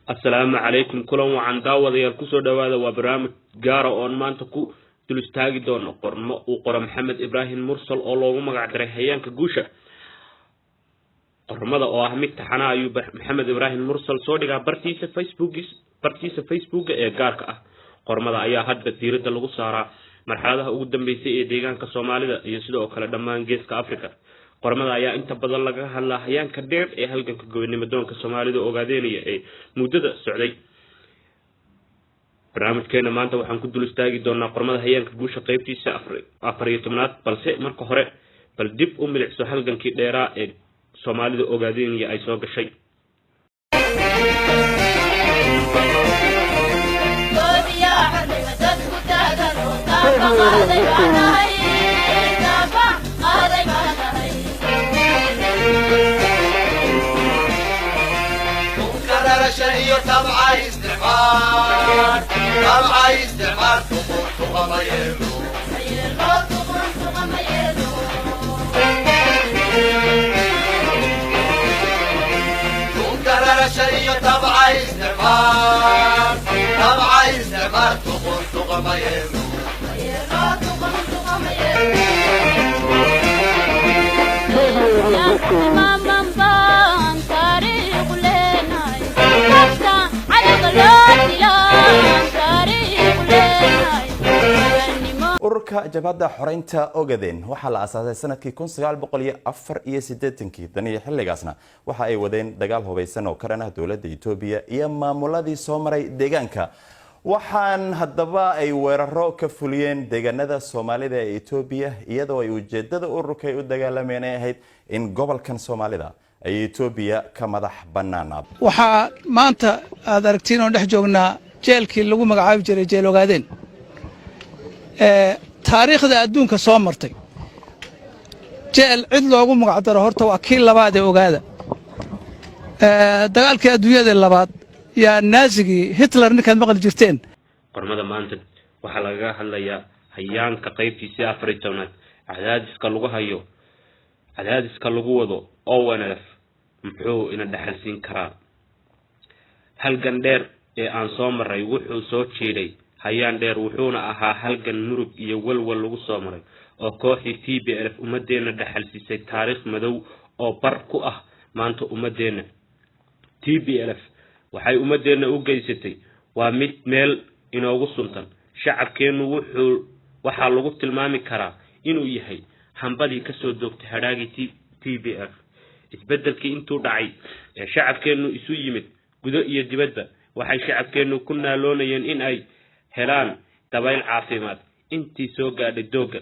Asalaamu calaykum, kulan wacan daawadayaal, kusoo dhawaada. Waa barnaamij gaara oon maanta ku dul istaagi doono qormo uu qoro Maxamed Ibraahim Mursal oo loogu magac daray Hayaanka Guusha. Qormada oo ah mid taxana ayuu Maxamed Ibraahim Mursal soo dhigaa bartiisa Facebooka ee gaarka ah. Qormada ayaa hadba diiradda lagu saaraa marxaladaha ugu dambeysay ee deegaanka Soomaalida iyo sidoo kale dhammaan Geeska Africa. Qormada ayaa inta badan laga hadlaa hayaanka dheer ee halganka gobonimo doonka Soomaalida Ogaadeynaya ee muddada socday. Barnaamijkeena maanta waxaan ku dul istaagi doonaa qormada Hayaanka Guusha qeybtiisa 14aad. Balse marka hore bal dib u milicso halgankii dheeraa ee Soomaalida Ogaadeynaya ay soo gashay. Ururka Jabhadda Xoreynta Ogaden waxaa la aasaasay sanadkii 1984kii. Dan iyo xilligaasna waxa ay wadeen dagaal hubaysan oo ka dhan ah dowladda Itoobiya iyo maamuladii soo maray deegaanka. Waxaan haddaba ay weeraro ka fuliyeen deegaanada Soomaalida ee Itoobiya, iyadoo ay ujeedada ururka ay u dagaalameen ay ahayd in gobolkan Soomaalida ay Itoobiya ka madax banaanaado. Waxaa maanta aad aragtiin oon dhex joognaa jeelkii lagu magacaabi jiray Jeel Ogaadeen. Taariikhda adduunka soo martay jeel cid loogu magacdaro horta waa kii labaad ee ogaada. Dagaalkii adduunyada labaad yaa Naazigii Hitler ninkaad maqli jirteen. Qormada maanta waxaa lagaga hadlayaa hayaanka qeybtiisii 14aad, cadaadiska lagu hayo, cadaadiska lagu wado ONLF muxuu ina dhexalsiin karaa? Halgan dheer ee aan soo maray wuxuu soo jiiday hayaan dheer, wuxuuna ahaa halgan murug iyo walwal lagu soo maray oo kooxdii TPLF ummadeenna dhexalsiisay taariikh madow oo bar ku ah maanta ummadeenna. TPLF waxay ummadeenna u geysatay waa mid meel inoogu suntan. Shacabkeennu wuxuu waxaa lagu tilmaami karaa inuu yahay hambadii kasoo doogtay hadhaagii TPLF. Isbeddelkii intuu dhacay ee shacabkeennu isu yimid gudo iyo dibadba, waxay shacabkeennu ku naaloonayeen in ay helaan dabayl caafimaad intii soo gaadhay doogga,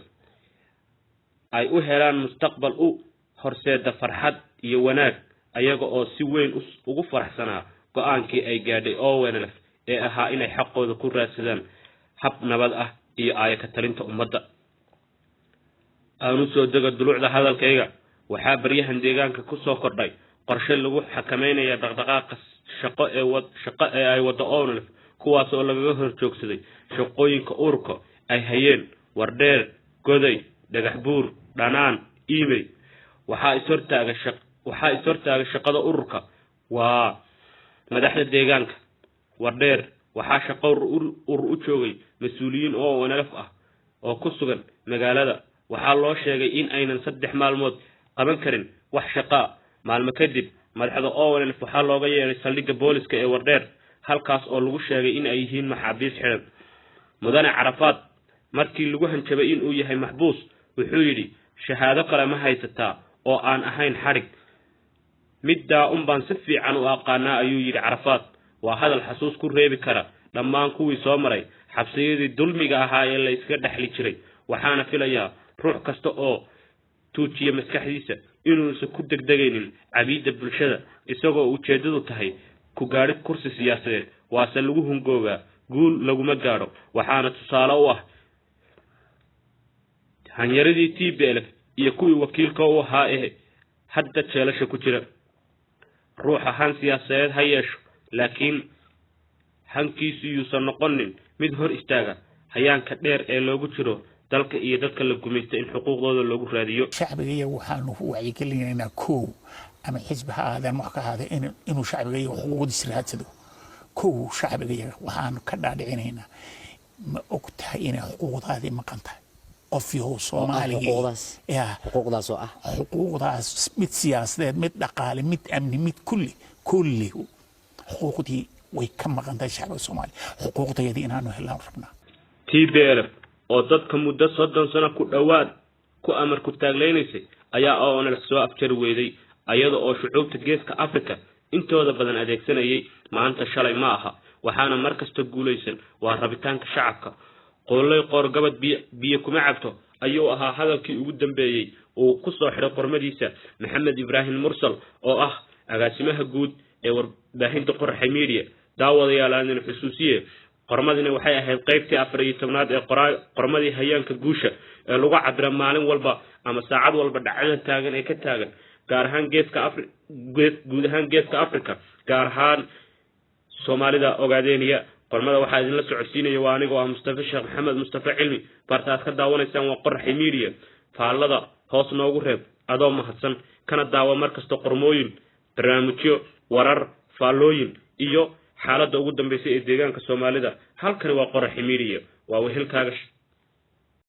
ay u helaan mustaqbal u horseeda farxad iyo wanaag, ayaga oo si weyn ugu faraxsanaa go-aankii ay gaadhay ONLF ee ahaa inay xaqooda ku raadsadaan hab nabad ah iyo aayo ka talinta ummadda. Aanu soo dego dulucda hadalkayga. Waxaa baryahan deegaanka kusoo kordhay qorshe lagu xakameynaya dhaqdhaqaaqa shaqo ee shaqo ee ay waddo ONLF, kuwaas oo lagaga hor joogsaday shaqooyinka ururka ay hayeen Wardheer, Goday, Dhagax Buur, Dhanaan, Iimey. Waxaa ishortaaga shaqada ururka waa madaxda deegaanka. Wardheer waxaa shaqo urur u joogay mas-uuliyiin oo ONLF ah oo ku sugan magaalada. Waxaa loo sheegay in aynan 3 maalmood qaban karin wax shaqaa. Maalmo kadib madaxda ONLF waxaa looga yeedhay saldhigga booliska ee Wardheer, halkaas oo lagu sheegay in ay yihiin maxaabiis xidhan. Mudane Carafaad markii lagu hanjabay inuu yahay maxbuus, wuxuu yidhi: "Shahaado kale ma haysataa oo aan ahayn xadhig? Middaa un baan si fiican u aqaanaa," ayuu yidhi Carafaad. Waa hadal xasuus ku reebi kara dhammaan kuwii soo maray xabsiyadii dulmiga ahaa ee la iska dhexli jiray. Waxaana filayaa ruux kasta oo tuujiya maskaxdiisa inuusan ku degdegaynin cabiidda bulshada isagoo ujeeddadu tahay ku gaadhid kursi siyaasadeed. Waase lagu hungoobaa, guul laguma gaadho. Waxaana tusaale u ah hanyaradii TPLF iyo kuwii wakiilka u ahaa ee hadda jeelasha ku jira. Ruuxa han siyaasadeed ha yeesho, laakiin hankiisu yuusan noqonin mid hor istaaga hayaanka dheer ee loogu jiro dalka iyo dadka la gumaysta in xuquuqdooda loogu raadiyo. Shacbiga iyagu waxaanu ku wacyigelinaynaa, kow, ama xisbi ha ahaadeen, wax ka ahaadee, inuu shacbiga iyagu xuquuqdiisa raadsado. Kow, shacbiga yaga waxaanu ka dhaadhicinaynaa: ma og tahay inay xuquuqdaadii maqan tahay, qof yahow Soomaaliga? Xuquuqdaas? Ya. Xuquuqdaas oo ah? Xuquuqdaas, mid siyaasadeed, mid dhaqaale, mid amni, mid kulli kulli, xuquuqdii way ka maqan tahay shacbiga Soomaaliya. Xuquuqdayadii inaanu helaan rabnaa. TPLF oo dadka muddo 30 sano ku dhowaad ku amar ku taagleynaysay ayaa ONLF soo afjari weyday, ayada oo shucuubta Geeska Africa intooda badan adeegsanayay. Maanta shalay ma aha, waxaana mar kasta guulaysan waa rabitaanka shacabka. "Qooley qoorgabad biyo biyo kuma cabto" ayuu ahaa hadalkii ugu dambeeyey uu ku soo xidhay qormadiisa Maxamed Ibraahim Mursal, oo ah agaasimaha guud ee warbaahinta Qoraxay Media. Daawadayaal, aanin xusuusiye, qormadina waxay ahayd qaybtii 14aad ee qormadii Hayaanka Guusha ee lagu cabira maalin walba ama saacad walba dhacdada taagan ee ka taagan, gaar ahaan Geeska Afri, guud ahaan Geeska Africa, gaar ahaan Soomaalida Ogaadeeniya. Qormada waxaa idinla socodsiinaya waa anigoo ah Mustafa Sheekh Maxamed Mustafa Cilmi. Barta aad ka daawanaysaan waa Qoraxi Media. Faallada hoos noogu reeb adoo mahadsan, kana daawa mar kasta qormooyin, barnaamijyo, warar, faallooyin iyo xaaladda ugu dambeysay ee deegaanka Soomaalida. Halkani waa Qoraxi Media, waa wehelkaaga.